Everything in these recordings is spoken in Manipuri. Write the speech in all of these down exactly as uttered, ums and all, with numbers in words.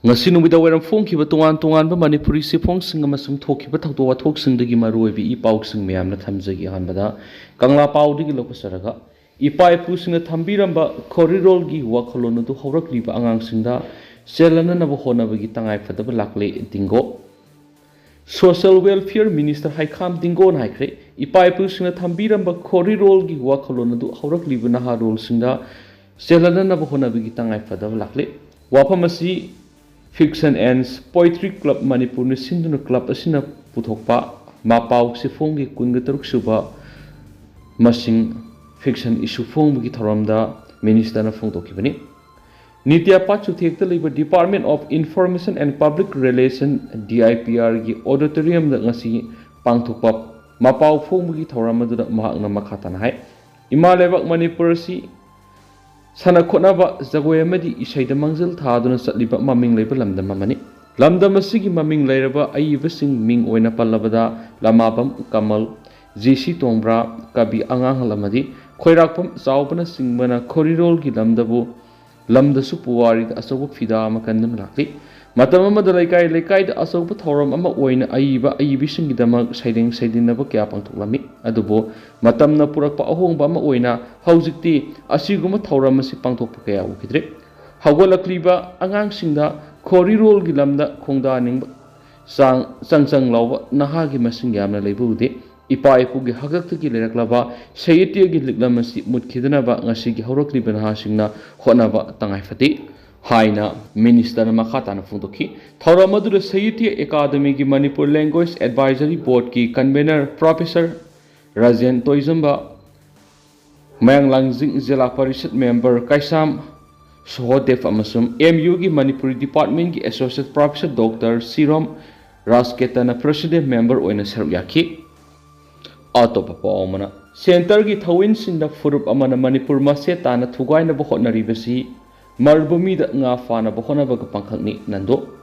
ꯉꯁꯤ ꯅꯨꯃꯤꯗꯥꯡ ꯋꯥꯏꯔꯝ ꯐꯣꯡꯈꯤꯕ ꯇꯣꯉꯥꯟ ꯇꯣꯉꯥꯟꯕ ꯃꯅꯤꯄꯨꯔꯤ ꯆꯦꯐꯣꯡꯁꯤꯡ ꯑꯃꯁꯨꯡ ꯊꯣꯛꯈꯤꯕ ꯊꯧꯗꯣꯛ ꯋꯥꯊꯣꯛꯁꯤꯡꯗꯒꯤ ꯃꯔꯨꯑꯣꯏꯕ ꯏ ꯄꯥꯎꯁꯤꯡ ꯃꯌꯥꯝꯅ ꯊꯝꯖꯒꯦ꯫ ꯑꯍꯥꯟꯕꯗ ꯀꯪꯂꯥ ꯄꯥꯎꯗꯒꯤ ꯂꯧꯈꯠꯆꯔꯒ, ꯏꯄꯥ ꯏꯄꯨꯁꯤꯡꯅ ꯊꯝꯕꯤꯔꯝꯕ ꯈꯣꯔꯤꯔꯣꯜꯒꯤ ꯋꯥꯈꯜꯂꯣꯟ ꯑꯗꯨ ꯍꯧꯔꯛꯂꯤꯕ ꯑꯉꯥꯡꯁꯤꯡꯗ ꯆꯦꯜꯍꯟꯅꯅꯕ ꯍꯣꯠꯅꯕꯒꯤ ꯇꯉꯥꯏꯐꯗꯕ ꯂꯥꯛꯂꯦ꯫ ꯗꯤꯡꯒꯣ꯫ Social Welfare Minister ꯍꯩꯈꯥꯝ ꯗꯤꯡꯒꯣꯅ ꯍꯥꯏꯈ꯭ꯔꯦ, ꯏꯄꯥ ꯏꯄꯨꯁꯤꯡꯅ ꯊꯝꯕꯤꯔꯝꯕ ꯈꯣꯔꯤꯔꯣꯜꯒꯤ ꯋꯥꯈꯜꯂꯣꯟ ꯑꯗꯨ ꯍꯧꯔꯛꯂꯤꯕ ꯅꯍꯥꯔꯣꯜꯁꯤꯡꯗ ꯆꯦꯜꯍꯟꯅꯅꯕ ꯍꯣꯠꯅꯕꯒꯤ ꯇꯉꯥꯏꯐꯗꯕ ꯂꯥꯛꯂꯦ꯫ ꯋꯥꯐꯝ ꯑꯁꯤ Fiction and Poetry Club ꯃꯅꯤꯄꯨꯔꯅ ꯁꯤꯟꯗꯨꯅ club ꯑꯁꯤꯅ ꯄꯨꯊꯣꯛꯄ ꯃꯄꯥꯎ ꯆꯦꯐꯣꯡꯒꯤ ꯀꯨꯟꯒ ꯇꯔꯨꯛ ꯁꯨꯕ ꯃꯁꯤꯡ fiction issue ꯐꯣꯡꯕꯒꯤ ꯊꯧꯔꯝꯗ ministerꯅ ꯐꯣꯡꯗꯣꯛꯈꯤꯕꯅꯤ꯫ ꯅꯤꯇ꯭ꯌꯥ ꯄꯥꯠ ꯆꯨꯊꯦꯛꯇ ꯂꯩꯕ Department of Information and Public Relation, DIPRꯒꯤ auditoriumꯗ ꯉꯁꯤ ꯄꯥꯡꯊꯣꯛꯄ ꯃꯄꯥꯎ ꯐꯣꯡꯕꯒꯤ ꯊꯧꯔꯝ ꯑꯗꯨꯗ ꯃꯍꯥꯛꯅ ꯃꯈꯥ ꯇꯥꯅ ꯍꯥꯏ, ꯏꯃꯥ ꯂꯩꯕꯥꯛ ꯃꯅꯤꯄꯨꯔ ꯑꯁꯤ ꯁꯥꯟꯅ ꯈꯣꯠꯅꯕ, ꯖꯒꯣꯏ ꯑꯃꯗꯤ ꯏꯁꯩꯗ ꯃꯥꯡꯖꯤꯜ ꯊꯥꯗꯨꯅ ꯆꯠꯂꯤꯕ ꯃꯃꯤꯡ ꯂꯩꯕ ꯂꯝꯗꯝ ꯑꯃꯅꯤ꯫ ꯂꯝꯗꯝ ꯑꯁꯤꯒꯤ ꯃꯃꯤꯡ ꯂꯩꯔꯕ ꯑꯏꯕꯁꯤꯡ ꯃꯤꯡ ꯑꯣꯏꯅ ꯄꯜꯂꯕꯗ ꯂꯃꯥꯕꯝ ꯀꯃꯜ, ꯖꯤ ꯁꯤ ꯇꯣꯡꯕ꯭ꯔꯥ, ꯀꯕꯤ ꯑꯉꯥꯡꯍꯜ ꯑꯃꯗꯤ ꯈꯣꯏꯔꯥꯛꯄꯝ ꯆꯥꯎꯕꯅꯆꯤꯡꯕꯅ ꯈꯣꯔꯤꯔꯣꯜꯒꯤ ꯂꯝꯗꯕꯨ, ꯂꯝꯗꯁꯨ ꯄꯨꯋꯥꯔꯤꯗ ꯑꯆꯧꯕ ꯐꯤꯗꯥ ꯑꯃ ꯀꯟꯗꯨꯅ ꯂꯥꯛꯂꯤ꯫ ꯃꯇꯝ ꯑꯃꯗ ꯂꯩꯀꯥꯏ ꯂꯩꯀꯥꯏꯗ ꯑꯆꯧꯕ ꯊꯧꯔꯝ ꯑꯃ ꯑꯣꯏꯅ ꯑꯏꯕ ꯑꯏꯕꯤꯁꯤꯡꯒꯤꯗꯃꯛ ꯁꯩꯔꯦꯡ ꯁꯩꯗꯤꯟꯅꯕ ꯀꯌꯥ ꯄꯥꯡꯊꯣꯛꯂꯝꯃꯤ꯫ ꯑꯗꯨꯕꯨ ꯃꯇꯝꯅ ꯄꯨꯔꯛꯄ ꯑꯍꯣꯡꯕ ꯑꯃ ꯑꯣꯏꯅ ꯍꯧꯖꯤꯛꯇꯤ ꯑꯁꯤꯒꯨꯝꯕ ꯊꯧꯔꯝ ꯑꯁꯤ ꯄꯥꯡꯊꯣꯛꯄ ꯀꯌꯥ ꯎꯈꯤꯗ꯭ꯔꯦ꯫ ꯍꯧꯒꯠꯂꯛꯂꯤꯕ ꯑꯉꯥꯡꯁꯤꯡꯗ ꯈꯣꯔꯤꯔꯣꯜꯒꯤ ꯂꯝꯗ ꯈꯣꯡꯗꯥꯅꯤꯡꯕ ꯆꯥꯡ ꯆꯪ ꯆꯪ ꯂꯥꯎꯕ ꯅꯍꯥꯒꯤ ꯃꯁꯤꯡ ꯌꯥꯝꯅ ꯂꯩꯕ ꯎꯗꯦ꯫ ꯏꯄꯥ ꯏꯄꯨꯒꯤ ꯍꯥꯛꯇꯛꯇꯒꯤ ꯂꯩꯔꯛꯂꯕ ꯁꯥꯍꯤꯇ꯭ꯌꯒꯤ ꯂꯤꯛꯂꯝ ꯑꯁꯤ ꯃꯨꯠꯈꯤꯗꯅꯕ ꯉꯁꯤꯒꯤ ꯍꯧꯔꯛꯂꯤꯕ ꯅꯍꯥꯁꯤꯡꯅ ꯍꯣꯠꯅꯕ ꯇꯉꯥꯏ ꯐꯗꯦ ꯍꯥꯏꯅ ministerꯅ ꯃꯈꯥ ꯇꯥꯅ ꯐꯣꯡꯗꯣꯛꯈꯤ꯫ ꯊꯧꯔꯝ ꯑꯗꯨꯗ ꯁꯥꯍꯤꯇ꯭ꯌ ꯑꯦꯀꯥꯗꯃꯤꯒꯤ Manipur Language Advisory Boardꯀꯤ convener Professor Rajen ꯇꯣꯏꯖꯝꯕ, ꯃꯌꯥꯡ ꯂꯥꯡꯖꯤꯡ ꯖꯤꯂꯥ ꯄꯔꯤꯁꯠ member ꯀꯩꯁꯥꯝ ꯁꯣꯍꯣꯗꯦꯕ ꯑꯃꯁꯨꯡ MUꯒꯤ Manipuri departmentꯀꯤ associate professor Doctor ꯁꯤꯔꯣꯝ ꯔꯥꯖꯀꯦꯇꯟꯅ president member ꯑꯣꯏꯅ ꯁꯔꯨꯛ ꯌꯥꯈꯤ꯫ ꯑꯇꯣꯞꯄ ꯄꯥꯎ ꯑꯃꯅ, centreꯒꯤ ꯊꯧꯑꯣꯏꯟꯁꯤꯡꯗ ꯐꯨꯔꯨꯞ ꯑꯃꯅ ꯃꯅꯤꯄꯨꯔ ꯃꯁꯦ ꯇꯥꯅ ꯊꯨꯒꯥꯏꯅꯕ ꯍꯣꯠꯅꯔꯤꯕꯁꯤ ꯃꯔꯨꯚꯨꯃꯤꯗ ꯉꯥ ꯐꯥꯅꯕ ꯍꯣꯠꯅꯕꯒ ꯄꯥꯡꯈꯛꯅꯤ꯫ ꯅꯟꯗꯣ꯫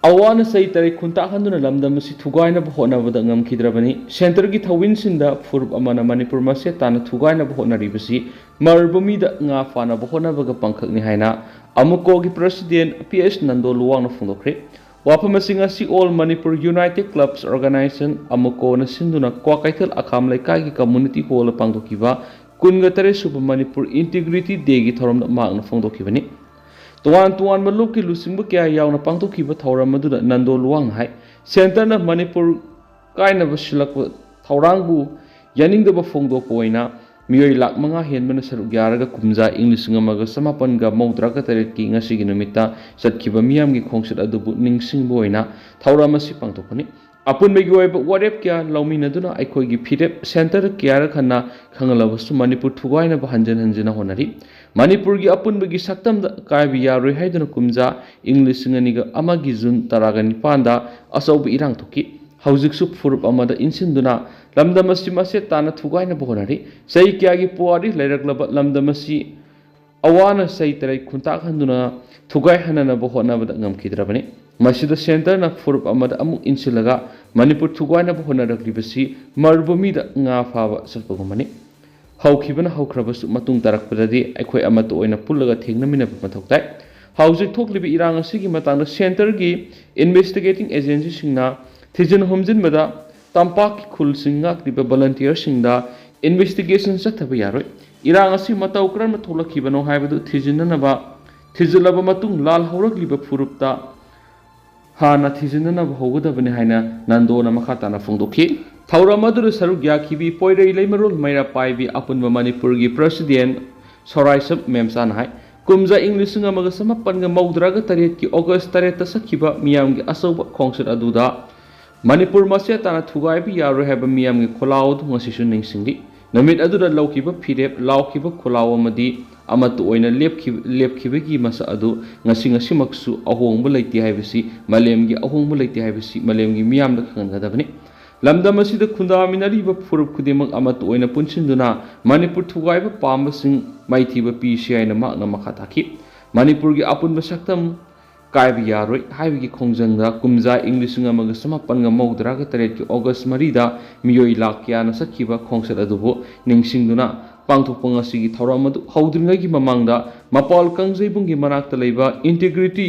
ꯑꯋꯥꯅ ꯆꯍꯤ ꯇꯔꯦꯠ ꯈꯨꯟꯇꯥꯛꯍꯟꯗꯨꯅ ꯂꯝꯗꯝ ꯑꯁꯤ ꯊꯨꯒꯥꯏꯅꯕ ꯍꯣꯠꯅꯕꯗ ꯉꯝꯈꯤꯗ꯭ꯔꯕꯅꯤ꯫ Centreꯒꯤ ꯊꯧꯑꯣꯏꯟꯁꯤꯡꯗ ꯐꯨꯔꯨꯞ ꯑꯃꯅ ꯃꯅꯤꯄꯨꯔ ꯃꯁꯦ ꯇꯥꯅ ꯊꯨꯒꯥꯏꯅꯕ ꯍꯣꯠꯅꯔꯤꯕꯁꯤ ꯃꯔꯨꯚꯨꯃꯤꯗ ꯉꯥ ꯐꯥꯅꯕ ꯍꯣꯠꯅꯕꯒ ꯄꯥꯡꯈꯛꯅꯤ ꯍꯥꯏꯅ ꯑꯃꯨꯀꯣꯒꯤ ꯄ꯭ꯔꯦꯁꯤꯗꯦꯟ ꯄꯤ ꯑꯦꯁ ꯅꯟꯗꯣ ꯂꯨꯋꯥꯡꯅ ꯐꯣꯡꯗꯣꯛꯈ꯭ꯔꯦ꯫ ꯋꯥꯐꯝ ꯑꯁꯤ ꯉꯁꯤ All Manipur United Clubs Organization, ꯑꯃꯨꯀꯣꯅ ꯁꯤꯟꯗꯨꯅ ꯀ꯭ꯋꯥꯀꯩꯊꯦꯜ ꯑꯈꯥꯝ ꯂꯩꯀꯥꯏꯒꯤ ꯀꯝꯃ꯭ꯌꯨꯅꯤꯇꯤ ꯍꯣꯜꯗ ꯄꯥꯡꯊꯣꯛꯈꯤꯕ ꯀꯨꯟꯒ ꯇꯔꯦꯠ ꯁꯨꯕ ꯃꯅꯤꯄꯨꯔ ꯏꯟꯇꯤꯒ꯭ꯔꯤꯇꯤ ꯗꯦꯒꯤ ꯊꯧꯔꯝꯗ ꯃꯍꯥꯛꯅ ꯐꯣꯡꯗꯣꯛꯈꯤꯕꯅꯤ꯫ ꯇꯣꯉꯥꯟ ꯇꯣꯉꯥꯟꯕ ꯂꯨꯞꯀꯤ ꯂꯨꯆꯤꯡꯕ ꯀꯌꯥ ꯌꯥꯎꯅ ꯄꯥꯡꯊꯣꯛꯈꯤꯕ ꯊꯧꯔꯝ ꯑꯗꯨꯗ ꯅꯟꯗꯣ ꯂꯨꯋꯥꯡꯅ ꯍꯥꯏ, ꯁꯦꯟꯇꯔꯅ ꯃꯅꯤꯄꯨꯔ ꯀꯥꯏꯅꯕ ꯁꯤꯜꯂꯛꯄ ꯊꯧꯔꯥꯡꯕꯨ ꯌꯥꯅꯤꯡꯗꯕ ꯐꯣꯡꯗꯣꯛꯄ ꯑꯣꯏꯅ ꯃꯤꯑꯣꯏ ꯂꯥꯈ ꯃꯉꯥ ꯍꯦꯟꯕꯅ ꯁꯔꯨꯛ ꯌꯥꯔꯒ ꯀꯨꯝꯖꯥ ꯏꯪ ꯂꯤꯁꯤꯡ ꯑꯃꯒ ꯆꯃꯥꯄꯟꯒ ꯃꯧꯗ꯭ꯔꯥꯒ ꯇꯔꯦꯠꯀꯤ ꯉꯁꯤꯒꯤ ꯅꯨꯃꯤꯠꯇ ꯆꯠꯈꯤꯕ ꯃꯤꯌꯥꯝꯒꯤ ꯈꯣꯡꯆꯠ ꯑꯗꯨꯕꯨ ꯅꯤꯡꯁꯤꯡꯕ ꯑꯣꯏꯅ ꯊꯧꯔꯝ ꯑꯁꯤ ꯄꯥꯡꯊꯣꯛꯄꯅꯤ꯫ ꯑꯄꯨꯟꯕꯒꯤ ꯑꯣꯏꯕ ꯋꯥꯔꯦꯞ ꯀꯌꯥ ꯂꯧꯃꯤꯟꯅꯗꯨꯅ ꯑꯩꯈꯣꯏꯒꯤ ꯐꯤꯔꯦꯞ ꯁꯦꯟꯇꯔ ꯀꯌꯥꯔꯛ ꯍꯟꯅ ꯈꯪꯍꯜꯂꯕꯁꯨ ꯃꯅꯤꯄꯨꯔ ꯊꯨꯒꯥꯏꯅꯕ ꯍꯟꯖꯤꯟ ꯍꯟꯖꯤꯟꯅ ꯍꯣꯠꯅꯔꯤ꯫ ꯃꯅꯤꯄꯨꯔꯒꯤ ꯑꯄꯨꯟꯕꯒꯤ ꯁꯛꯇꯝꯗ ꯑꯀꯥꯏꯕ ꯌꯥꯔꯣꯏ ꯍꯥꯏꯗꯨꯅ ꯀꯨꯝꯖꯥ ꯏꯪ ꯂꯤꯁꯤꯡ ꯑꯅꯤꯒ ꯑꯃꯒꯤ ꯖꯨꯟ ꯇꯔꯥꯒ ꯅꯤꯄꯥꯟꯗ ꯑꯆꯧꯕ ꯏꯔꯥꯡ ꯊꯣꯛꯈꯤ꯫ ꯍꯧꯖꯤꯛꯁꯨ ꯐꯨꯔꯨꯞ ꯑꯃꯗ ꯏꯟꯁꯤꯟꯗꯨꯅ ꯂꯝꯗꯝ ꯑꯁꯤ ꯃꯆꯦꯠ ꯇꯥꯅ ꯊꯨꯒꯥꯏꯅꯕ ꯍꯣꯠꯅꯔꯤ꯫ ꯆꯍꯤ ꯀꯌꯥꯒꯤ ꯄꯨꯋꯥꯔꯤ ꯂꯩꯔꯛꯂꯕ ꯂꯝꯗꯝ ꯑꯁꯤ ꯑꯋꯥꯅ ꯆꯍꯤ ꯇꯔꯦꯠ ꯈꯨꯟꯇꯥꯛ ꯍꯟꯗꯨꯅ ꯊꯨꯒꯥꯏꯍꯟꯅꯅꯕ ꯍꯣꯠꯅꯕꯗ ꯉꯝꯈꯤꯗ꯭ꯔꯕꯅꯤ꯫ ꯃꯁꯤꯗ ꯁꯦꯟꯇꯔꯅ ꯐꯨꯔꯨꯞ ꯑꯃꯗ ꯑꯃꯨꯛ ꯏꯟꯁꯤꯜꯂꯒ ꯃꯅꯤꯄꯨꯔ ꯊꯨꯒꯥꯏꯅꯕ ꯍꯣꯠꯅꯔꯛꯂꯤꯕꯁꯤ ꯃꯔꯨꯚꯨꯃꯤꯗ ꯉꯥ ꯐꯥꯕ ꯆꯠꯄꯒꯨꯝꯕꯅꯤ꯫ ꯍꯧꯈꯤꯕꯅ ꯍꯧꯈ꯭ꯔꯕꯁꯨ ꯃꯇꯨꯡ ꯇꯥꯔꯛꯄꯗꯗꯤ ꯑꯩꯈꯣꯏ ꯑꯃꯠꯇ ꯑꯣꯏꯅ ꯄꯨꯜꯂꯒ ꯊꯦꯡꯅꯃꯤꯟꯅꯕ ꯃꯊꯧ ꯇꯥꯏ꯫ ꯍꯧꯖꯤꯛ ꯊꯣꯛꯂꯤꯕ ꯏꯔꯥꯡ ꯑꯁꯤꯒꯤ ꯃꯇꯥꯡꯗ ꯁꯦꯟꯇꯔꯒꯤ ꯏꯟꯚꯦꯁꯇꯤꯒꯦꯇꯤꯡ ꯑꯦꯖꯦꯟꯁꯤꯁꯤꯡꯅ ꯊꯤꯖꯤꯟ ꯍꯨꯝꯖꯤꯟꯕꯗ ꯇꯝꯄꯥꯛꯀꯤ ꯈꯨꯜꯁꯤꯡ ꯉꯥꯛꯂꯤꯕ ꯚꯣꯂꯨꯟꯇꯤꯌꯔꯁꯤꯡꯗ ꯏꯟꯚꯦꯁꯇꯤꯒꯦꯁꯟ ꯆꯠꯊꯕ ꯌꯥꯔꯣꯏ꯫ ꯏꯔꯥꯡ ꯑꯁꯤ ꯃꯇꯧ ꯀꯔꯝꯅ ꯊꯣꯛꯂꯛꯈꯤꯕꯅꯣ ꯍꯥꯏꯕꯗꯨ ꯊꯤꯖꯤꯟꯅꯅꯕ ꯊꯤꯖꯤꯜꯂꯕ ꯃꯇꯨꯡ ꯂꯥꯜꯍꯧꯔꯛꯂꯤꯕ ꯐꯨꯔꯨꯞꯇ ꯍꯥꯟꯅ ꯊꯤꯖꯤꯟꯅꯅꯕ ꯍꯧꯒꯗꯕꯅꯤ ꯍꯥꯏꯅ ꯅꯟꯗꯣꯅ ꯃꯈꯥ ꯇꯥꯅ ꯐꯣꯡꯗꯣꯛꯈꯤ꯫ ꯊꯧꯔꯝ ꯑꯗꯨꯗ ꯁꯔꯨꯛ ꯌꯥꯈꯤꯕꯤ ꯄꯣꯏꯔꯩ ꯂꯩꯃꯔꯣꯜ ꯃꯩꯔꯥ ꯄꯥꯏꯕꯤ ꯑꯄꯨꯟꯕ ꯃꯅꯤꯄꯨꯔꯒꯤ ꯄ꯭ꯔꯦꯁꯤꯗꯦꯟ ꯁꯣꯔꯥꯏꯁꯝ ꯃꯦꯝꯆꯥꯅ ꯍꯥꯏ, ꯀꯨꯝꯖꯥ ꯏꯪ ꯂꯤꯁꯤꯡ ꯑꯃꯒ ꯆꯃꯥꯄꯟꯒ ꯃꯧꯗ꯭ꯔꯥꯒ ꯇꯔꯦꯠꯀꯤ ꯑꯣꯒꯁ ꯇꯔꯦꯠꯇ ꯆꯠꯈꯤꯕ ꯃꯤꯌꯥꯝꯒꯤ ꯑꯆꯧꯕ ꯈꯣꯡꯆꯠ ꯑꯗꯨꯗ ꯃꯅꯤꯄꯨꯔ ꯃꯆꯦꯠ ꯇꯥꯅ ꯊꯨꯒꯥꯏꯕ ꯌꯥꯔꯣꯏ ꯍꯥꯏꯕ ꯃꯤꯌꯥꯝꯒꯤ ꯈꯣꯜꯂꯥꯎ ꯑꯗꯨ ꯉꯁꯤꯁꯨ ꯅꯤꯡꯁꯤꯡꯂꯤ꯫ ꯅꯨꯃꯤꯠ ꯑꯗꯨꯗ ꯂꯧꯈꯤꯕ ꯐꯤꯔꯦꯞ, ꯂꯥꯎꯈꯤꯕ ꯈꯣꯜꯂꯥꯎ ꯑꯃꯗꯤ ꯑꯃꯠꯇ ꯑꯣꯏꯅ ꯂꯦꯞꯈꯤ-, ꯂꯦꯞꯈꯤꯕꯒꯤ ꯃꯁꯛ ꯑꯗꯨ ꯉꯁꯤ ꯉꯁꯤꯃꯛꯁꯨ ꯑꯍꯣꯡꯕ ꯂꯩꯇꯦ ꯍꯥꯏꯕꯁꯤ, ꯃꯥꯂꯦꯝꯒꯤ ꯑꯍꯣꯡꯕ ꯂꯩꯇꯦ ꯍꯥꯏꯕꯁꯤ ꯃꯥꯂꯦꯝꯒꯤ ꯃꯤꯌꯥꯝꯗ ꯈꯪꯍꯟꯒꯗꯕꯅꯤ꯫ ꯂꯝꯗꯝ ꯑꯁꯤꯗ ꯈꯨꯟꯗꯥꯃꯤꯟꯅꯔꯤꯕ ꯐꯨꯔꯨꯞ ꯈꯨꯗꯤꯡꯃꯛ ꯑꯃꯠꯇ ꯑꯣꯏꯅ ꯄꯨꯟꯁꯤꯟꯗꯨꯅ ꯃꯅꯤꯄꯨꯔ ꯊꯨꯒꯥꯏꯕ ꯄꯥꯝꯕꯁꯤꯡ ꯃꯥꯏꯊꯤꯕ ꯄꯤꯁꯤ ꯍꯥꯏꯅ ꯃꯍꯥꯛꯅ ꯃꯈꯥ ꯇꯥꯈꯤ꯫ ꯃꯅꯤꯄꯨꯔꯒꯤ ꯑꯄꯨꯟꯕ ꯁꯛꯇꯝ ꯀꯥꯏꯕ ꯌꯥꯔꯣꯏ ꯍꯥꯏꯕꯒꯤ ꯈꯣꯡꯖꯪꯗ ꯀꯨꯝꯖꯥ ꯏꯪ ꯂꯤꯁꯤꯡ ꯑꯃꯒ ꯆꯃꯥꯄꯟꯒ ꯃꯧꯗ꯭ꯔꯥꯒ ꯇꯔꯦꯠꯀꯤ ꯑꯣꯒꯁ ꯃꯔꯤꯗ ꯃꯤꯑꯣꯏ ꯂꯥꯈ ꯀꯌꯥꯅ ꯆꯠꯈꯤꯕ ꯈꯣꯡꯆꯠ ꯑꯗꯨꯕꯨ ꯅꯤꯡꯁꯤꯡꯗꯨꯅ ꯄꯥꯡꯊꯣꯛꯄ ꯉꯁꯤꯒꯤ ꯊꯧꯔꯝ ꯑꯗꯨ ꯍꯧꯗ꯭ꯔꯤꯉꯩꯒꯤ ꯃꯃꯥꯡꯗ ꯃꯄꯥꯜ ꯀꯥꯡꯖꯩꯕꯨꯡꯒꯤ ꯃꯅꯥꯛꯇ ꯂꯩꯕ ꯏꯟꯇꯤꯒ꯭ꯔꯤꯇꯤ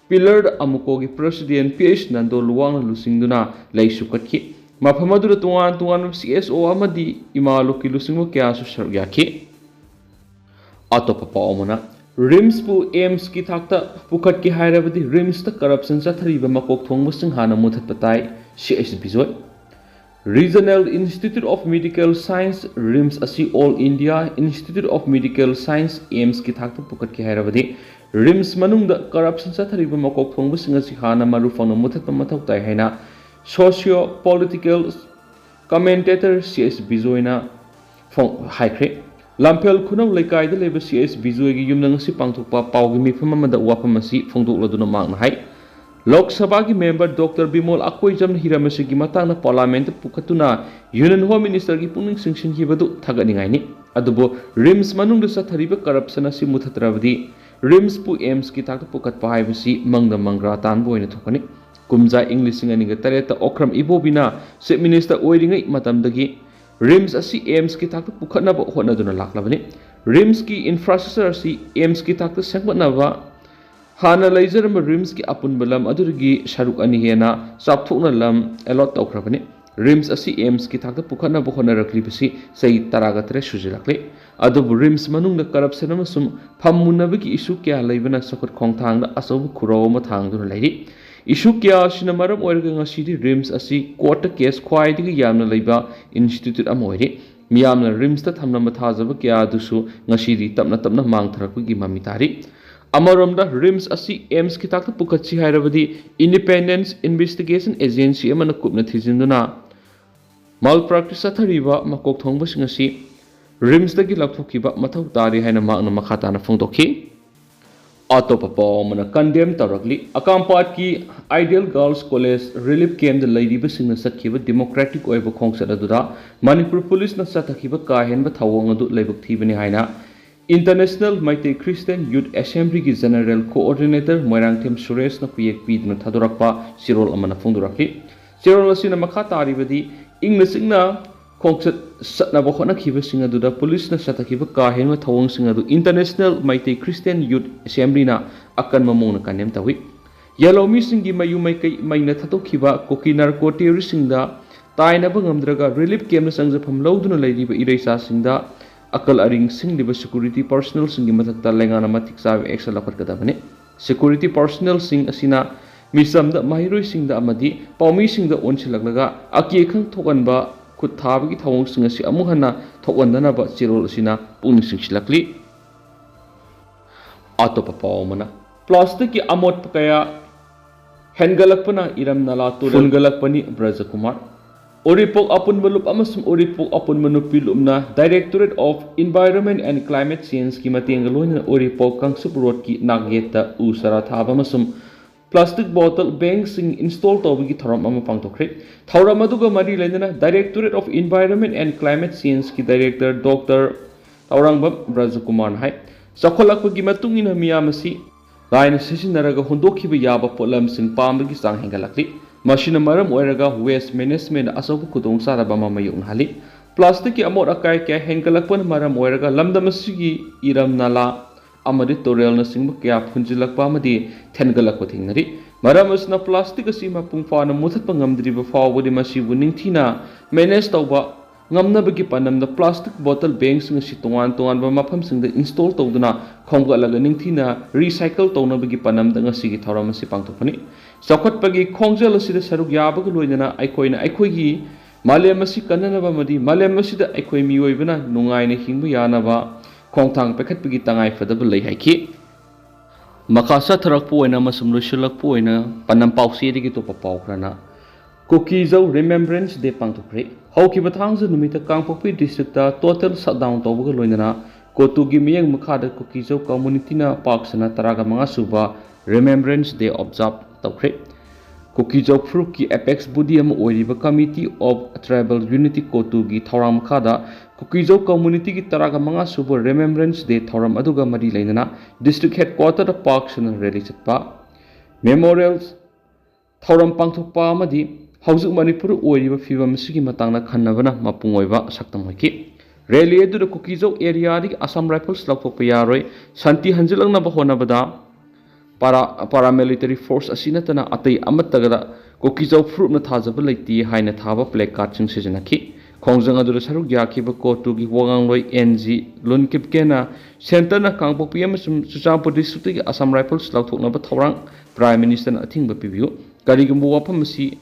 ꯄꯤꯂꯔ ꯑꯃꯨꯀꯣꯒꯤ ꯄ꯭ꯔꯦꯁꯤꯗꯦꯟ ꯄꯤ ꯑꯩꯆ ꯅꯟꯗꯣ ꯂꯨꯋꯥꯡꯅ ꯂꯨꯆꯤꯡꯗꯨꯅ ꯂꯩꯁꯨ ꯀꯠꯈꯤ꯫ ꯃꯐꯝ ꯑꯗꯨꯗ ꯇꯣꯉꯥꯟ ꯇꯣꯉꯥꯟꯕ ꯁꯤ ꯑꯦꯁ ꯑꯣ ꯑꯃꯗꯤ ꯏꯃꯥ ꯂꯨꯞꯀꯤ ꯂꯨꯆꯤꯡꯕ ꯀꯌꯥꯁꯨ ꯁꯔꯨꯛ ꯌꯥꯈꯤ꯫ ꯑꯇꯣꯞꯄ ꯄꯥꯎ ꯑꯃꯅ, ꯔꯤꯝꯁꯄꯨ ꯑꯦꯝꯁꯀꯤ ꯊꯥꯛꯇ ꯄꯨꯈꯠꯀꯦ ꯍꯥꯏꯔꯕꯗꯤ ꯔꯤꯝꯁꯇ ꯀꯔꯞꯁꯟ ꯆꯠꯊꯔꯤꯕ ꯃꯀꯣꯛ ꯊꯣꯡꯕꯁꯤꯡ ꯍꯥꯟꯅ ꯃꯨꯊꯠꯄ ꯇꯥꯏ, C H Bijoy. Regional Institute of Medical Science, RIMS ꯑꯁꯤ All India Institute of Medical Science, ꯑꯦꯝꯁꯀꯤ ꯊꯥꯛꯇ ꯄꯨꯈꯠꯀꯦ ꯍꯥꯏꯔꯕꯗꯤ ꯔꯤꯝꯁ ꯃꯅꯨꯡꯗ ꯀꯔꯞꯁꯟ ꯆꯠꯊꯔꯤꯕ ꯃꯀꯣꯛ ꯊꯣꯡꯕꯁꯤꯡ ꯑꯁꯤ ꯍꯥꯟꯅ ꯃꯔꯨ ꯐꯪꯅ ꯃꯨꯊꯠꯄ ꯃꯊꯧ ꯇꯥꯏ ꯍꯥꯏꯅ ꯁꯣꯁꯤꯌꯣ ꯄꯣꯂꯤꯇꯤꯀꯦꯜ ꯀꯃꯦꯟꯇꯦꯇꯔ ꯁꯤ ꯑꯩꯆ ꯕꯤꯖꯣꯏꯅ ꯐꯣꯡ-, ꯍꯥꯏꯈ꯭ꯔꯦ꯫ ꯂꯝꯐꯦꯜ ꯈꯨꯅꯧ ꯂꯩꯀꯥꯏꯗ ꯂꯩꯕ ꯁꯤ ꯑꯩꯆ ꯕꯤꯖꯣꯏꯒꯤ ꯌꯨꯝꯗ ꯉꯁꯤ ꯄꯥꯡꯊꯣꯛꯄ ꯄꯥꯎꯒꯤ ꯃꯤꯐꯝ ꯑꯃꯗ ꯋꯥꯐꯝ ꯑꯁꯤ ꯐꯣꯡꯗꯣꯛꯂꯗꯨꯅ ꯃꯍꯥꯛꯅ ꯍꯥꯏ, ꯂꯣꯛ ꯁꯚꯥꯒꯤ ꯃꯦꯝꯕꯔ ꯗꯣꯛꯇꯔ ꯕꯤꯃꯣꯜ ꯑꯀꯣꯏꯖꯝꯅ ꯍꯤꯔꯝ ꯑꯁꯤꯒꯤ ꯃꯇꯥꯡꯗ ꯄꯥꯔꯂꯥꯃꯦꯟꯠꯇ ꯄꯨꯈꯠꯇꯨꯅ ꯌꯨꯅꯤꯌꯟ ꯍꯣꯝ ꯃꯤꯅꯤꯁꯇꯔꯒꯤ ꯄꯨꯛꯅꯤꯡ ꯆꯤꯡꯁꯤꯟꯈꯤꯕꯗꯨ ꯊꯥꯒꯠꯅꯤꯡꯉꯥꯏꯅꯤ꯫ ꯑꯗꯨꯕꯨ ꯔꯤꯝꯁ ꯃꯅꯨꯡꯗ ꯆꯠꯊꯔꯤꯕ ꯀꯔꯞꯁꯟ ꯑꯁꯤ ꯃꯨꯊꯠꯇ꯭ꯔꯕꯗꯤ ꯔꯤꯝꯁꯄꯨ ꯑꯦꯝꯁꯀꯤ ꯊꯥꯛꯇ ꯄꯨꯈꯠꯄ ꯍꯥꯏꯕꯁꯤ ꯃꯪꯗ ꯃꯪꯒ꯭ꯔꯥ ꯇꯥꯟꯕ ꯑꯣꯏꯅ ꯊꯣꯛꯀꯅꯤ꯫ ꯀꯨꯝꯖꯥ ꯏꯪ ꯂꯤꯁꯤꯡ ꯑꯅꯤꯒ ꯇꯔꯦꯠꯇ ꯑꯣꯀ꯭ꯔꯝ ꯏꯕꯣꯕꯤꯅ ꯆꯤꯐ ꯃꯤꯅꯤꯁꯇꯔ ꯑꯣꯏꯔꯤꯉꯩ ꯃꯇꯝꯗꯒꯤ ꯔꯤꯝꯁ ꯑꯁꯤ ꯑꯦꯝꯁꯀꯤ ꯊꯥꯛꯇ ꯄꯨꯈꯠꯅꯕ ꯍꯣꯠꯅꯗꯨꯅ ꯂꯥꯛꯂꯕꯅꯤ꯫ ꯔꯤꯝꯁꯀꯤ ꯏꯟꯐ꯭ꯔꯥꯁ꯭ꯇ꯭ꯔꯛꯆꯔ ꯑꯁꯤ ꯑꯦꯝꯁꯀꯤ ꯊꯥꯛꯇ ꯁꯦꯝꯒꯠꯅꯕ ꯍꯥꯟꯅ ꯂꯩꯖꯔꯝꯕ ꯔꯤꯝꯁꯀꯤ ꯑꯄꯨꯟꯕ ꯂꯝ ꯑꯗꯨꯗꯒꯤ ꯁꯔꯨꯛ ꯑꯅꯤ ꯍꯦꯟꯅ ꯆꯥꯎꯊꯣꯛꯅ ꯂꯝ ꯑꯦꯂꯣꯠ ꯇꯧꯈ꯭ꯔꯕꯅꯤ꯫ ꯔꯤꯝꯁ ꯑꯁꯤ ꯑꯦꯝꯁꯀꯤ ꯊꯥꯛꯇ ꯄꯨꯈꯠꯅꯕ ꯍꯣꯠꯅꯔꯛꯂꯤꯕꯁꯤ ꯆꯍꯤ ꯇꯔꯥꯒ ꯇꯔꯦꯠ ꯁꯨꯖꯤꯜꯂꯛꯂꯦ꯫ ꯑꯗꯨꯕꯨ ꯔꯤꯝꯁ ꯃꯅꯨꯡꯗ ꯀꯔꯞꯁꯟ ꯑꯃꯁꯨꯡ ꯐꯝ ꯃꯨꯟꯅꯕꯒꯤ ꯏꯁꯨ ꯀꯌꯥ ꯂꯩꯕꯅ ꯆꯥꯎꯈꯠ ꯈꯣꯡꯊꯥꯡꯗ ꯑꯆꯧꯕ ꯈꯨꯔꯧ ꯑꯃ ꯊꯥꯡꯗꯨꯅ ꯂꯩꯔꯤ꯫ ꯏꯁꯨ ꯀꯌꯥ ꯑꯁꯤꯅ ꯃꯔꯝ ꯑꯣꯏꯔꯒ ꯉꯁꯤꯗꯤ ꯔꯤꯝꯁ ꯑꯁꯤ ꯀꯣꯔꯠꯇ ꯀꯦꯁ ꯈ꯭ꯋꯥꯏꯗꯒꯤ ꯌꯥꯝꯅ ꯂꯩꯕ ꯏꯟꯁꯇꯤꯇ꯭ꯌꯨꯠ ꯑꯃ ꯑꯣꯏꯔꯤ꯫ ꯃꯤꯌꯥꯝꯅ ꯔꯤꯝꯁꯇ ꯊꯝꯂꯝꯕ ꯊꯥꯖꯕ ꯀꯌꯥ ꯑꯗꯨꯁꯨ ꯉꯁꯤꯗꯤ ꯇꯞꯅ ꯇꯞꯅ ꯃꯥꯡꯊꯔꯛꯄꯒꯤ ꯃꯃꯤ ꯇꯥꯔꯤ꯫ ꯑꯃꯔꯣꯝꯗ ꯔꯤꯝꯁ ꯑꯁꯤ ꯑꯦꯝꯁꯀꯤ ꯊꯥꯛꯇ ꯄꯨꯈꯠꯁꯤ ꯍꯥꯏꯔꯕꯗꯤ ꯏꯟꯗꯤꯄꯦꯟꯗꯦꯟꯁ ꯏꯟꯚꯦꯁꯇꯤꯒꯦꯁꯟ ꯑꯦꯖꯦꯟꯁꯤ ꯑꯃꯅ ꯀꯨꯞꯅ ꯊꯤꯖꯤꯟꯗꯨꯅ ꯃꯥꯜ ꯄ꯭ꯔꯥꯛꯇꯤꯁ ꯆꯠꯊꯔꯤꯕ ꯃꯀꯣꯛ ꯊꯣꯡꯕꯁꯤꯡ ꯑꯁꯤ ꯔꯤꯝꯁꯇꯒꯤ ꯂꯧꯊꯣꯛꯈꯤꯕ ꯃꯊꯧ ꯇꯥꯔꯤ ꯍꯥꯏꯅ ꯃꯍꯥꯛꯅ ꯃꯈꯥ ꯇꯥꯅ ꯐꯣꯡꯗꯣꯛꯈꯤ꯫ ꯑꯇꯣꯞꯄ ꯄꯥꯎ ꯑꯃꯅ condemn ꯇꯧꯔꯛꯂꯤ꯫ ꯑꯀꯥꯝꯄꯥꯠꯀꯤ ideal girls college relief ꯀꯦꯝꯞꯇ ꯂꯩꯔꯤꯕꯁꯤꯡꯅ ꯆꯠꯈꯤꯕ ꯗꯦꯃꯣꯀ꯭ꯔꯦꯇꯤꯛ ꯑꯣꯏꯕ ꯈꯣꯡꯆꯠ ꯑꯗꯨꯗ ꯃꯅꯤꯄꯨꯔ ꯄꯨꯂꯤꯁꯅ ꯆꯠꯊꯈꯤꯕ ꯀꯥ ꯍꯦꯟꯕ ꯊꯧꯑꯣꯡ ꯑꯗꯨ ꯂꯥꯏꯕꯛ ꯊꯤꯕꯅꯤ ꯍꯥꯏꯅ International Meitei Christian Youth Assembly ꯒꯤ General Coordinator ꯃꯣꯏꯔꯥꯡꯊꯦꯝ ꯁꯨꯔꯦꯁꯅ ꯈꯨꯌꯦꯛ ꯄꯤꯗꯨꯅ ꯊꯥꯗꯣꯔꯛꯄ ꯆꯦꯔꯣꯜ ꯑꯃꯅ ꯐꯣꯡꯗꯣꯔꯛꯂꯤ꯫ ꯆꯦꯔꯣꯜ ꯑꯁꯤꯅ ꯃꯈꯥ ꯇꯥꯔꯤꯕꯗꯤ, ꯏꯪꯅ ꯆꯤꯛꯅ ꯈꯣꯡꯆꯠ ꯆꯠꯅꯕ ꯍꯣꯠꯅꯈꯤꯕꯁꯤꯡ ꯑꯗꯨꯗ ꯄꯨꯂꯤꯁꯅ ꯆꯠꯊꯈꯤꯕ ꯀꯥ ꯍꯦꯟꯕ ꯊꯧꯑꯣꯡꯁꯤꯡ ꯑꯗꯨ International Meitei Christian Youth Assembly ꯅ ꯑꯀꯟꯕ ꯃꯑꯣꯡꯗ condemn ꯇꯧꯏ꯫ ꯌꯦꯜꯍꯧꯃꯤꯁꯤꯡꯒꯤ ꯃꯌꯨꯝ ꯃꯩꯀꯩ ꯃꯩꯅ ꯊꯥꯗꯣꯛꯈꯤꯕ ꯀꯨꯀꯤ narco terrorist ꯁꯤꯡꯗ ꯇꯥꯏꯅꯕ ꯉꯝꯗ꯭ꯔꯒ relief camp ꯇ ꯆꯪꯖꯐꯝ ꯂꯧꯗꯨꯅ ꯂꯩꯔꯤꯕ ꯏꯔꯩꯆꯥꯁꯤꯡꯗ ꯑꯀꯜ ꯑꯔꯤꯡ ꯁꯤꯡꯂꯤꯕ security personnel ꯁꯤꯡꯒꯤ ꯃꯊꯛꯇ ꯂꯩꯉꯥꯛꯅ ꯃꯇꯤꯛ ꯆꯥꯕ action ꯂꯧꯈꯠꯀꯗꯕꯅꯤ꯫ Security personnel ꯁꯤꯡ ꯑꯁꯤꯅ ꯃꯤꯆꯝꯗ, ꯃꯍꯩꯔꯣꯏꯁꯤꯡꯗ ꯑꯃꯗꯤ ꯄꯥꯎꯃꯤꯁꯤꯡꯗ ꯑꯣꯟꯁꯤꯜꯂꯛꯂꯒ ꯑꯀꯤ ꯑꯈꯪ ꯊꯣꯛꯍꯟꯕ ꯈꯨꯠ ꯊꯥꯕꯒꯤ ꯊꯧꯑꯣꯡꯁꯤꯡ ꯑꯁꯤ ꯑꯃꯨꯛ ꯍꯟꯅ ꯊꯣꯛꯍꯟꯗꯅꯕ ꯆꯦꯔꯣꯜ ꯑꯁꯤꯅ ꯄꯨꯛꯅꯤꯡ ꯆꯤꯡꯁꯤꯜꯂꯛꯂꯤ꯫ ꯑꯇꯣꯞꯄ ꯄꯥꯎ ꯑꯃꯅ, plastic ꯀꯤ ꯑꯃꯣꯠꯄ ꯀꯌꯥ ꯍꯦꯟꯒꯠꯂꯛꯄꯅ ꯏꯔꯝ ꯅꯂꯥ ꯇꯨꯔꯦꯜ ꯐꯨꯟꯒꯠꯂꯛꯄꯅꯤ꯫ ꯕ꯭ꯔꯖꯀꯨꯃꯥꯔ꯫ ꯎꯔꯤꯄꯣꯛ ꯑꯄꯨꯟꯕ ꯂꯨꯞ ꯑꯃꯁꯨꯡ ꯎꯔꯤꯄꯣꯛ ꯑꯄꯨꯟꯕ ꯅꯨꯄꯤ ꯂꯨꯞꯅ Directorate of Environment and Climate Change ꯀꯤ ꯃꯇꯦꯡꯒ ꯂꯣꯏꯅꯅ ꯎꯔꯤꯄꯣꯛ ꯀꯥꯡꯆꯨꯞ ꯔꯣꯗꯀꯤ ꯅꯥꯛꯌꯦꯠꯇ ꯎ ꯆꯥꯔꯥ ꯊꯥꯕ ꯑꯃꯁꯨꯡ plastic bottle bank ꯁꯤꯡ install ꯇꯧꯕꯒꯤ ꯊꯧꯔꯝ ꯑꯃ ꯄꯥꯡꯊꯣꯛꯈ꯭ꯔꯦ꯫ ꯊꯧꯔꯝ ꯑꯗꯨꯒ ꯃꯔꯤ ꯂꯩꯅꯅ Directorate of Environment and Climate Change ꯀꯤ Director Doctor ꯇꯧꯔꯥꯡꯕꯝ ꯕ꯭ꯔꯖꯀꯨꯃꯥꯔꯅ ꯍꯥꯏ, ꯆꯥꯎꯈꯠꯂꯛꯄꯒꯤ ꯃꯇꯨꯡ ꯏꯟꯅ ꯃꯤꯌꯥꯝ ꯑꯁꯤ ꯂꯥꯏꯅ ꯁꯤꯖꯤꯟꯅꯔꯒ ꯍꯨꯟꯗꯣꯛꯈꯤꯕ ꯌꯥꯕ ꯄꯣꯠꯂꯝꯁꯤꯡ ꯄꯥꯝꯕꯒꯤ ꯆꯥꯡ ꯍꯦꯟꯒꯠꯂꯛꯂꯤ꯫ ꯃꯁꯤꯅ ꯃꯔꯝ ꯑꯣꯏꯔꯒ waste management ꯑꯆꯧꯕ ꯈꯨꯗꯣꯡꯆꯥꯗꯕ ꯑꯃ ꯃꯥꯌꯣꯛꯅꯍꯜꯂꯤ꯫ Plastic ꯀꯤ ꯑꯃꯣꯠ ꯑꯀꯥꯏ ꯀꯌꯥ ꯍꯦꯟꯒꯠꯂꯛꯄꯅ ꯃꯔꯝ ꯑꯣꯏꯔꯒ ꯂꯝꯗꯝ ꯑꯁꯤꯒꯤ ꯏꯔꯝ ꯅꯂꯥ ꯑꯃꯗꯤ ꯇꯨꯔꯦꯜꯅꯆꯤꯡꯕ ꯀꯌꯥ ꯐꯨꯟꯖꯤꯜꯂꯛꯄ ꯑꯃꯗꯤ ꯊꯦꯟꯒꯠꯂꯛꯄ ꯊꯦꯡꯅꯔꯤ꯫ ꯃꯔꯝ ꯑꯁꯤꯅ plastic ꯑꯁꯤ ꯃꯄꯨꯡ ꯐꯥꯅ ꯃꯨꯊꯠꯄ ꯉꯝꯗ꯭ꯔꯤꯕ ꯐꯥꯎꯕꯗꯤ ꯃꯁꯤꯕꯨ ꯅꯤꯡꯊꯤꯅ manage ꯇꯧꯕ ꯉꯝꯅꯕꯒꯤ ꯄꯥꯟꯗꯝꯗ plastic bottle bank ꯁꯤꯡ ꯑꯁꯤ ꯇꯣꯉꯥꯟ ꯇꯣꯉꯥꯟꯕ ꯃꯐꯝꯁꯤꯡꯗ install ꯇꯧꯗꯨꯅ ꯈꯣꯝꯒꯠꯂꯒ ꯅꯤꯡꯊꯤꯅ recycle ꯇꯧꯅꯕꯒꯤ ꯄꯥꯟꯗꯝꯗ ꯉꯁꯤꯒꯤ ꯊꯧꯔꯝ ꯑꯁꯤ ꯄꯥꯡꯊꯣꯛꯄꯅꯤ꯫ ꯆꯥꯎꯈꯠꯄꯒꯤ ꯈꯣꯡꯖꯦꯜ ꯑꯁꯤꯗ ꯁꯔꯨꯛ ꯌꯥꯕꯒ ꯂꯣꯏꯅꯅ ꯑꯩꯈꯣꯏꯅ ꯑꯩꯈꯣꯏꯒꯤ ꯃꯥꯂꯦꯝ ꯑꯁꯤ ꯀꯟꯅꯅꯕ ꯑꯃꯗꯤ ꯃꯥꯂꯦꯝ ꯑꯁꯤꯗ ꯑꯩꯈꯣꯏ ꯃꯤꯑꯣꯏꯕꯅ ꯅꯨꯡꯉꯥꯏꯅ ꯍꯤꯡꯕ ꯌꯥꯅꯕ ꯈꯣꯡꯊꯥꯡ ꯄꯥꯏꯈꯠꯄꯒꯤ ꯇꯉꯥꯏ ꯐꯗꯕ ꯂꯩ ꯍꯥꯏꯈꯤ꯫ ꯃꯈꯥ ꯆꯠꯊꯔꯛꯄ ꯑꯣꯏꯅ ꯑꯃꯁꯨꯡ ꯂꯣꯏꯁꯤꯜꯂꯛꯄ ꯑꯣꯏꯅ ꯄꯥꯟꯗꯝ ꯄꯥꯎꯆꯦꯗꯒꯤ ꯑꯇꯣꯞꯄ ꯄꯥꯎ ꯈꯔꯅ, ꯀꯨꯀꯤꯖꯧ Remembrance Day ꯄꯥꯡꯊꯣꯛꯈ꯭ꯔꯦ꯫ ꯍꯧꯈꯤꯕ ꯊꯥꯡꯖ ꯅꯨꯃꯤꯠꯇ ꯀꯥꯡꯄꯣꯛꯄꯤ district ꯇ total shutdown ꯇꯧꯕꯒ ꯂꯣꯏꯅꯅ ꯀꯣꯇꯨꯒꯤ ꯃꯤꯠꯌꯦꯡ ꯃꯈꯥꯗ ꯀꯨꯀꯤꯖꯧ community ꯅ ꯄꯥꯛ ꯁꯟꯅ ꯇꯔꯥꯒ ꯃꯉꯥ ꯁꯨꯕ Remembrance Day observe ꯇꯧꯈ꯭ꯔꯦ꯫ ꯀꯨꯀꯤꯖꯧ ꯐꯨꯔꯨꯞꯀꯤ ꯑꯦꯄꯦꯛꯁ ꯕꯣꯗꯤ ꯑꯃ ꯑꯣꯏꯔꯤꯕ Committee of Tribal Unity, ꯀꯣꯇꯨꯒꯤ ꯊꯧꯔꯥꯡ ꯃꯈꯥꯗ ꯀꯨꯀꯤꯖꯧ ꯀꯝꯃꯨꯅꯤꯇꯤꯒꯤ ꯇꯔꯥꯒ ꯃꯉꯥ ꯁꯨꯕ ꯔꯤꯃꯦꯝꯕ꯭ꯔꯦꯟꯁ ꯗꯦ ꯊꯧꯔꯝ ꯑꯗꯨꯒ ꯃꯔꯤ ꯂꯩꯅꯅ ꯗꯤꯁꯇ꯭ꯔꯤꯛ ꯍꯦꯗꯀ꯭ꯋꯥꯇꯔꯗ ꯄꯥꯛ ꯁꯟꯅ ꯔꯦꯂꯤ ꯆꯠꯄ, ꯃꯦꯃꯣꯔꯤꯌꯦꯜ ꯊꯧꯔꯝ ꯄꯥꯡꯊꯣꯛꯄ ꯑꯃꯗꯤ ꯍꯧꯖꯤꯛ ꯃꯅꯤꯄꯨꯔꯗ ꯑꯣꯏꯔꯤꯕ ꯐꯤꯕꯝ ꯑꯁꯤꯒꯤ ꯃꯇꯥꯡꯗ ꯈꯟꯅꯕꯅ ꯃꯄꯨꯡ ꯑꯣꯏꯕ ꯁꯛꯇꯝ ꯑꯣꯏꯈꯤ꯫ ꯔꯦꯂꯤ ꯑꯗꯨꯗ ꯀꯨꯀꯤꯖꯧ ꯑꯦꯔꯤꯌꯥꯗꯒꯤ ꯑꯁꯥꯝ ꯔꯥꯏꯐꯜꯁ ꯂꯧꯊꯣꯛꯄ ꯌꯥꯔꯣꯏ, ꯁꯥꯟꯇꯤ ꯍꯟꯖꯤꯜꯂꯛꯅꯕ ꯍꯣꯠꯅꯕꯗ ꯄꯥꯔꯥ ꯄꯥꯔꯥꯃꯤꯂꯤꯇꯔꯤ ꯐꯣꯔꯁ ꯑꯁꯤ ꯅꯠꯇꯅ ꯑꯇꯩ ꯑꯃꯠꯇꯒꯗ ꯀꯨꯀꯤꯖꯧ ꯐꯨꯔꯨꯞꯅ ꯊꯥꯖꯕ ꯂꯩꯇꯦ ꯍꯥꯏꯅ ꯊꯥꯕ ꯄ꯭ꯂꯦ ꯀꯥꯔꯗꯁꯤꯡ ꯁꯤꯖꯤꯟꯅꯈꯤ꯫ ꯈꯣꯡꯖꯪ ꯑꯗꯨꯗ ꯁꯔꯨꯛ ꯌꯥꯈꯤꯕ ꯀꯣꯇꯨꯒꯤ ꯋꯥꯉꯥꯡꯂꯣꯏ ꯑꯦꯟ ꯖꯤ ꯂꯨꯟꯀꯤꯞꯀꯦꯅ ꯁꯦꯟꯇꯔꯅ ꯀꯥꯡꯄꯣꯛꯄꯤ ꯑꯃꯁꯨꯡ ꯆꯨꯔꯆꯥꯟꯄꯨꯔ ꯗꯤꯁꯇ꯭ꯔꯤꯛꯇꯒꯤ ꯑꯁꯥꯝ ꯔꯥꯏꯐꯜꯁ ꯂꯧꯊꯣꯛꯅꯕ ꯊꯧꯔꯥꯡ ꯄ꯭ꯔꯥꯏꯝ ꯃꯤꯅꯤꯁꯇꯔꯅ ꯑꯊꯤꯡꯕ ꯄꯤꯕꯤꯌꯨ, ꯀꯔꯤꯒꯨꯝꯕ ꯋꯥꯐꯝ ꯑꯁꯤ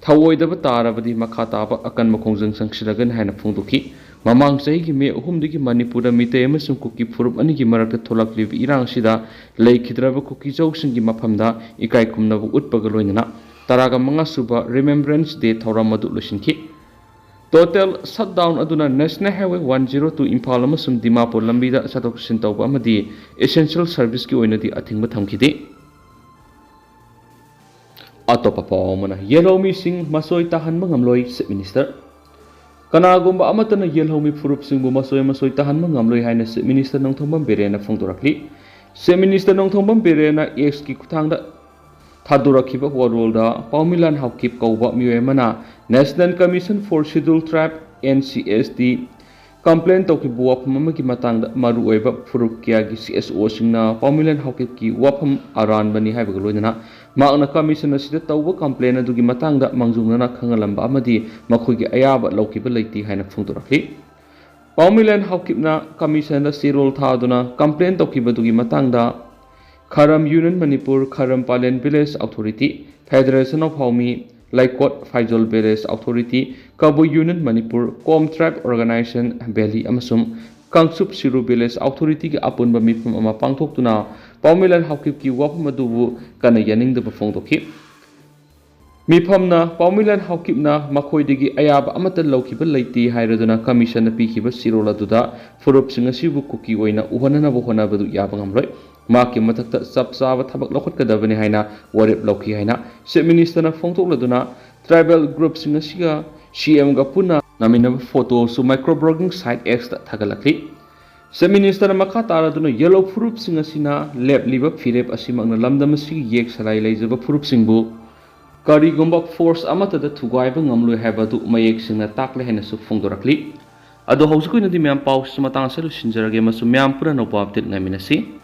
ꯊꯧꯑꯣꯏꯗꯕ ꯇꯥꯔꯕꯗꯤ ꯃꯈꯥ ꯇꯥꯕ ꯑꯀꯟꯕ ꯈꯣꯡꯖꯪ ꯆꯪꯁꯤꯜꯂꯒꯅꯤ ꯍꯥꯏꯅ ꯐꯣꯡꯗꯣꯛꯈꯤ꯫ ꯃꯃꯥꯡ ꯆꯍꯤꯒꯤ ꯃꯦ ꯑꯍꯨꯝꯗꯒꯤ ꯃꯅꯤꯄꯨꯔꯗ ꯃꯤꯇꯩ ꯑꯃꯁꯨꯡ ꯀꯨꯀꯤ ꯐꯨꯔꯨꯞ ꯑꯅꯤꯒꯤ ꯃꯔꯛꯇ ꯊꯣꯛꯂꯛꯂꯤꯕ ꯏꯔꯥꯡ ꯑꯁꯤꯗ ꯂꯩꯈꯤꯗ꯭ꯔꯕ ꯀꯨꯀꯤꯖꯧꯁꯤꯡꯒꯤ ꯃꯐꯝꯗ ꯏꯀꯥꯏ ꯈꯨꯝꯅꯕ ꯎꯠꯄꯒ ꯂꯣꯏꯅꯅ ꯇꯔꯥꯒ ꯃꯉꯥ ꯁꯨꯕ ꯔꯤꯃꯦꯝꯕ꯭ꯔꯦꯟꯁ ꯗꯦ ꯊꯧꯔꯝ ꯑꯗꯨ ꯂꯣꯏꯁꯤꯟꯈꯤ꯫ ꯇꯣꯇꯦꯜ ꯁꯠꯗꯥꯎꯟ ꯑꯗꯨꯅ national highway one zero two Imphal ꯑꯃꯁꯨꯡ ꯗꯤꯃꯥꯄꯨꯔ ꯂꯝꯕꯤꯗ ꯆꯠꯊꯣꯛ ꯆꯠꯁꯤꯟ ꯇꯧꯕ ꯑꯃꯗꯤ ꯏꯁꯦꯟꯁꯤꯌꯦꯜ ꯁꯔꯚꯤꯁꯀꯤ ꯑꯣꯏꯅꯗꯤ ꯑꯊꯤꯡꯕ ꯊꯝꯈꯤꯗꯦ꯫ ꯑꯇꯣꯞꯄ ꯄꯥꯎ ꯑꯃꯅ, ꯌꯦꯜꯍꯧꯃꯤꯁꯤꯡ ꯃꯆꯣꯏ ꯇꯥꯍꯟꯕ ꯉꯝꯂꯣꯏ, ꯆꯤꯐ ꯃꯤꯅꯤꯁꯇꯔ꯫ ꯀꯅꯥꯒꯨꯝꯕ ꯑꯃꯠꯇꯅ ꯌꯦꯜꯍꯧꯃꯤ ꯐꯨꯔꯨꯞꯁꯤꯡꯕꯨ ꯃꯆꯣꯏ ꯃꯆꯣꯏ ꯇꯥꯍꯟꯕ ꯉꯝꯂꯣꯏ ꯍꯥꯏꯅ ꯆꯤꯐ ꯃꯤꯅꯤꯁꯇꯔ ꯅꯣꯡꯊꯣꯝꯕꯝ ꯕꯤꯔꯦꯟꯅ ꯐꯣꯡꯗꯣꯔꯛꯂꯤ꯫ ꯆꯤꯐ ꯃꯤꯅꯤꯁꯇꯔ ꯅꯣꯡꯊꯣꯝꯕꯝ ꯕꯤꯔꯦꯟꯅ ꯑꯦꯛꯁꯀꯤ ꯈꯨꯠꯊꯥꯡꯗ ꯊꯥꯗꯣꯔꯛꯈꯤꯕ ꯋꯥꯔꯣꯜꯗ, ꯄꯥꯎꯃꯤꯂꯥꯟ ꯍꯥꯎꯀꯤꯞ ꯀꯧꯕ ꯃꯤꯑꯣꯏ ꯑꯃꯅ National Commission for Scheduled Tribe, N C S T, complain ꯇꯧꯈꯤꯕ ꯋꯥꯐꯝ ꯑꯃꯒꯤ ꯃꯇꯥꯡꯗ ꯃꯔꯨꯑꯣꯏꯕ ꯐꯨꯔꯨꯞ ꯀꯌꯥꯒꯤ ꯁꯤ ꯑꯦꯁ ꯑꯣꯁꯤꯡꯅ ꯄꯥꯎꯃꯤꯂꯥꯟ ꯍꯥꯎꯀꯤꯞꯀꯤ ꯋꯥꯐꯝ ꯑꯔꯥꯟꯕꯅꯤ ꯍꯥꯏꯕꯒ ꯂꯣꯏꯅꯅ ꯃꯍꯥꯛꯅ ꯀꯃꯤꯁꯟ ꯑꯁꯤꯗ ꯇꯧꯕ ꯀꯝꯄ꯭ꯂꯦꯟ ꯑꯗꯨꯒꯤ ꯃꯇꯥꯡꯗ ꯃꯥꯡꯖꯧꯅꯅ ꯈꯪꯍꯜꯂꯝꯕ ꯑꯃꯗꯤ ꯃꯈꯣꯏꯒꯤ ꯑꯌꯥꯕ ꯂꯧꯈꯤꯕ ꯂꯩꯇꯦ ꯍꯥꯏꯅ ꯐꯣꯡꯗꯣꯔꯛꯂꯤ꯫ ꯄꯥꯎꯃꯤꯂꯥꯟ ꯍꯥꯎꯀꯤꯞꯅ ꯀꯃꯤꯁꯟꯗ ꯆꯦꯔꯣꯜ ꯊꯥꯗꯨꯅ ꯀꯝꯄ꯭ꯂꯦꯟ ꯇꯧꯈꯤꯕꯗꯨꯒꯤ ꯃꯇꯥꯡꯗ Kharam union Manipur, Kharam Palen village authority, federation of Haomee, Leikot Phaijol village authority, Kabui union Manipur, Kom tribe organization valley ꯑꯃꯁꯨꯡ ꯀꯥꯡꯆꯨꯞ ꯁꯤꯔꯨ ꯚꯤꯂꯦꯖ ꯑꯣꯊꯣꯔꯤꯇꯤꯒꯤ ꯑꯄꯨꯟꯕ ꯃꯤꯐꯝ ꯑꯃ ꯄꯥꯡꯊꯣꯛꯇꯨꯅ ꯄꯥꯎꯃꯤꯂꯥꯟ ꯍꯥꯎꯀꯤꯞꯀꯤ ꯋꯥꯐꯝ ꯑꯗꯨꯕꯨ ꯀꯟꯅ ꯌꯥꯅꯤꯡꯗꯕ ꯐꯣꯡꯗꯣꯛꯈꯤ꯫ ꯃꯤꯐꯝꯅ ꯄꯥꯎꯃꯤꯂꯥꯟ ꯍꯥꯎꯀꯤꯞꯅ ꯃꯈꯣꯏꯗꯒꯤ ꯑꯌꯥꯕ ꯑꯃꯠꯇ ꯂꯧꯈꯤꯕ ꯂꯩꯇꯦ ꯍꯥꯏꯔꯗꯨꯅ ꯀꯃꯤꯁꯟꯅ ꯄꯤꯈꯤꯕ ꯆꯦꯔꯣꯜ ꯑꯗꯨꯗ ꯐꯨꯔꯨꯞꯁꯤꯡ ꯑꯁꯤꯕꯨ ꯀꯨꯀꯤ ꯑꯣꯏꯅ ꯎꯍꯟꯅꯅꯕ ꯍꯣꯠꯅꯕꯗꯨ ꯌꯥꯕ ꯉꯝꯂꯣꯏ꯫ ꯃꯍꯥꯛꯀꯤ ꯃꯊꯛꯇ ꯆꯞ ꯆꯥꯕ ꯊꯕꯛ ꯂꯧꯈꯠꯀꯗꯕꯅꯤ ꯍꯥꯏꯅ ꯋꯥꯔꯦꯞ ꯂꯧꯈꯤ ꯍꯥꯏꯅ Chief Minister ꯅ ꯐꯣꯡꯗꯣꯛꯂꯗꯨꯅ, tribal group ꯁꯤꯡ ꯑꯁꯤꯒ C M ꯒ ꯄꯨꯟꯅ ꯅꯝꯃꯤꯟꯅꯕ photo ꯁꯨ micro blogging site X ꯇ ꯊꯥꯒꯠꯂꯛꯂꯤ꯫ Chief Minister ꯅ ꯃꯈꯥ ꯇꯥꯔꯗꯨꯅ, ꯌꯦꯜꯂꯣ ꯐꯨꯔꯨꯞꯁꯤꯡ ꯑꯁꯤꯅ ꯂꯦꯞꯂꯤꯕ ꯐꯤꯔꯦꯞ ꯑꯁꯤꯃꯛꯅ ꯂꯝꯗꯝ ꯑꯁꯤꯒꯤ ꯌꯦꯛ ꯁꯂꯥꯏ ꯂꯩꯖꯕ ꯐꯨꯔꯨꯞꯁꯤꯡꯕꯨ ꯀꯔꯤꯒꯨꯝꯕ force ꯑꯃꯠꯇꯗ ꯊꯨꯒꯥꯏꯕ ꯉꯝꯂꯣꯏ ꯍꯥꯏꯕ ꯑꯗꯨ ꯃꯌꯦꯛ ꯁꯦꯡꯅ ꯇꯥꯛꯂꯦ ꯍꯥꯏꯅꯁꯨ ꯐꯣꯡꯗꯣꯔꯛꯂꯤ꯫ ꯑꯗꯣ ꯍꯧꯖꯤꯛꯀꯤ ꯑꯣꯏꯅꯗꯤ ꯃꯌꯥꯝ ꯄꯥꯎꯁꯤ ꯃꯇꯥꯡ ꯑꯁꯤꯗ ꯂꯣꯏꯁꯤꯟꯖꯔꯒꯦ, ꯑꯃꯁꯨꯡ ꯃꯌꯥꯝ ꯄꯨꯟꯅ ꯑꯅꯧꯕ update ꯉꯥꯏꯃꯤꯟꯅꯁꯤ꯫